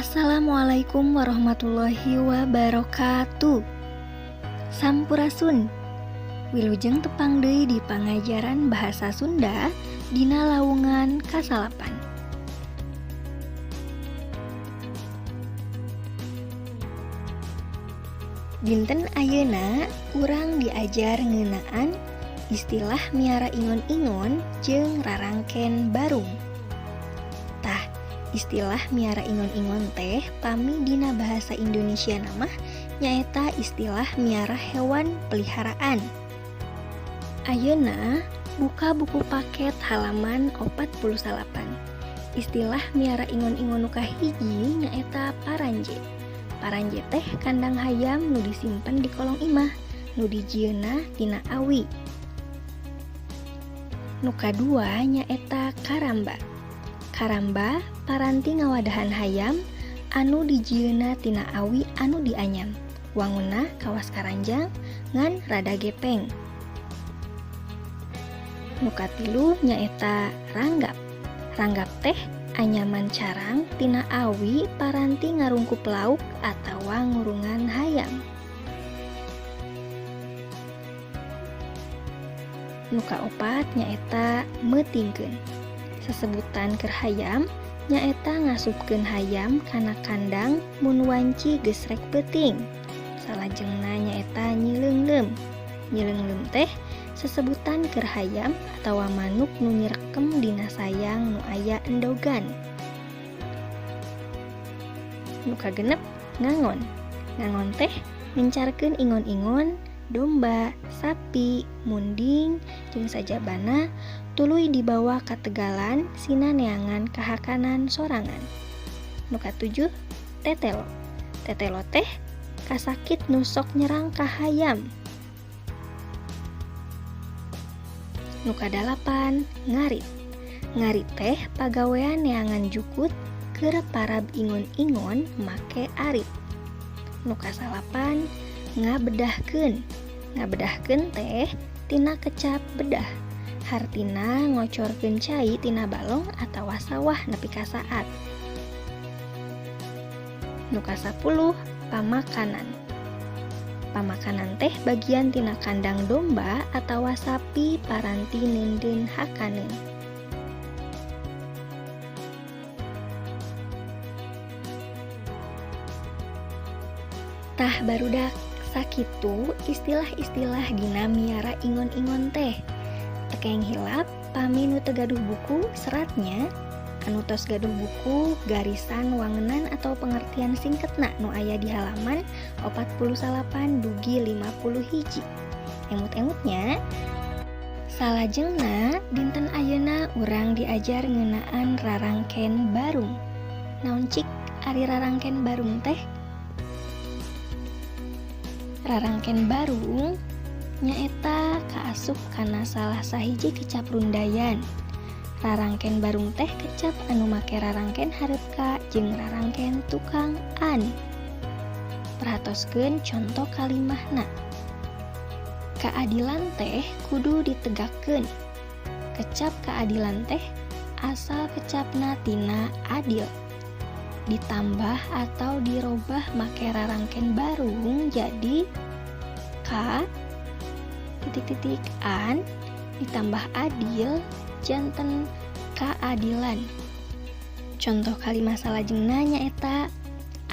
Assalamualaikum warahmatullahi wabarakatuh. Sampurasun. Wilujeng tepang deui di pangajaran bahasa Sunda dina lawungan kasalapan. Dinten ayeuna urang diajar ngeunaan istilah miara ingon-ingon jeung rarangken barung. Tah, istilah miara ingon-ingon teh pami dina bahasa Indonesia namah nyaeta istilah miara hewan peliharaan. Ayeuna buka buku paket halaman 49. Istilah miara ingon-ingon nu kahiji nyaeta paranje. Paranje teh kandang hayam nu disimpen di kolong imah, nu dijieunna tina awi. Nu kadua nyaeta karamba. Karamba paranti ngawadahan hayam anu dijieunna tina awi anu dianyam. Wangunna kawas karanjang ngan rada gepeng. Nu katilu nyaeta ranggap. Ranggap teh anyaman carang tina awi paranti ngarungkup lauk atawa ngurungan hayam. Nu kaopat nyaeta meutingkeun. Sesebutan keur hayam nyaeta ngasupkeun hayam kana kandang mun wanci geus rek peuting. Salajengna nyaeta nyileungleum. Nyileungleum teh sesebutan keur hayam atawa manuk nu nyirekem dina sayang nu aya endogan. Nu kagenep ngangon. Ngangon teh ngencarkeun ingon-ingon, domba, sapi, munding, jeung sajabana tuluy dibawa ka tegalan sina neangan kahakanan sorangan. Nu katujuh tetelo. Tetelo teh kasakit nu sok nyerang ka hayam. Nu kadalapan ngarit. Ngarit teh pagawean neangan jukut keur parab ingon-ingon make arit. Nu kasalapan ngabedahkeun. Ngabedahkeun teh tina kecap bedah. Hartina ngocorkeun cai tina balong atawa sawah nepi ka saat. Nu kasapuluh pamakanan. Pamakanan teh bagian tina kandang domba atawa sapi paranti neundeun hakaneun. Tah barudak, sakitu istilah-istilah dina miara ingon-ingon teh. Teu kenging hilap pami nu teu gaduh buku seratnya, anu tos gaduh buku garisan wangenan atau pengertian singketna nu aya di halaman 48 dugi 51. Emut-emutnya. Salajengna dinten ayeuna urang diajar ngeunaan rarangken barung. Naon cik ari rarangken barung teh? Rarangken barung nyaeta kaasup kana salah sahiji kecap rundayan. Rarangken barung teh kecap anu make rarangken hareup ka jeung rarangken tukang an. Perhatoskeun conto kalimahna. Keadilan teh kudu ditegakkeun. Kecap keadilan teh asal kecapna tina adil. Ditambah atau dirobah make rarangken barung jadi ka titik-titik an ditambah adil janten keadilan. Contoh kalimat salajengna nyaeta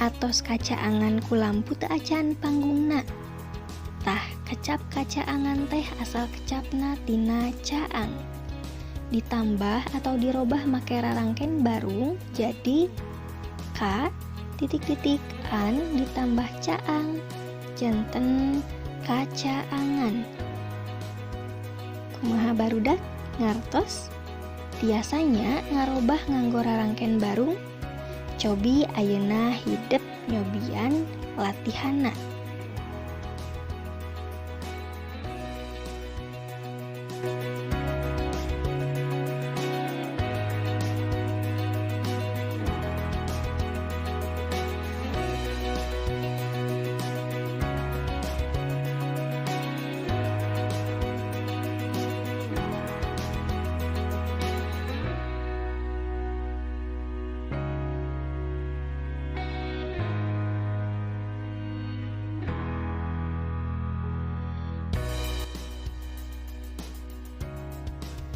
atos kacaangan ku lampu teu acan panggungna. Tah, kecap kacaangan teh asal kecapna tina caang. Ditambah atau dirobah make rarangken barung jadi ka titik-titik an ditambah caang janten kacaangan. Kumaha barudak ngartos? Tiasanya ngarobah nganggo rarangken barung. Cobi ayeuna hidep nyobian latihanna.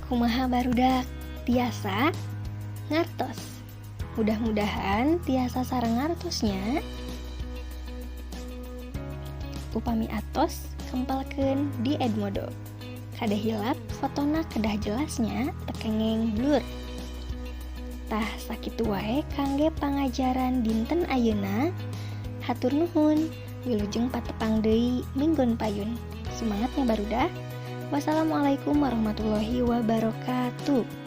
Kumaha, barudak, tiasa ngartos? Mudah-mudahan tiasa sareng ngartos nya. Upami atos, kempelkeun di Edmodo. Kade hilap, fotona kedah jelas nya, teu kenging blur. Tah, sakitu wae kangge pangajaran dinten ayeuna. Hatur nuhun, wilujeng patepang deui minggon payun. Semangat nya, barudak. Wassalamualaikum warahmatullahi wabarakatuh.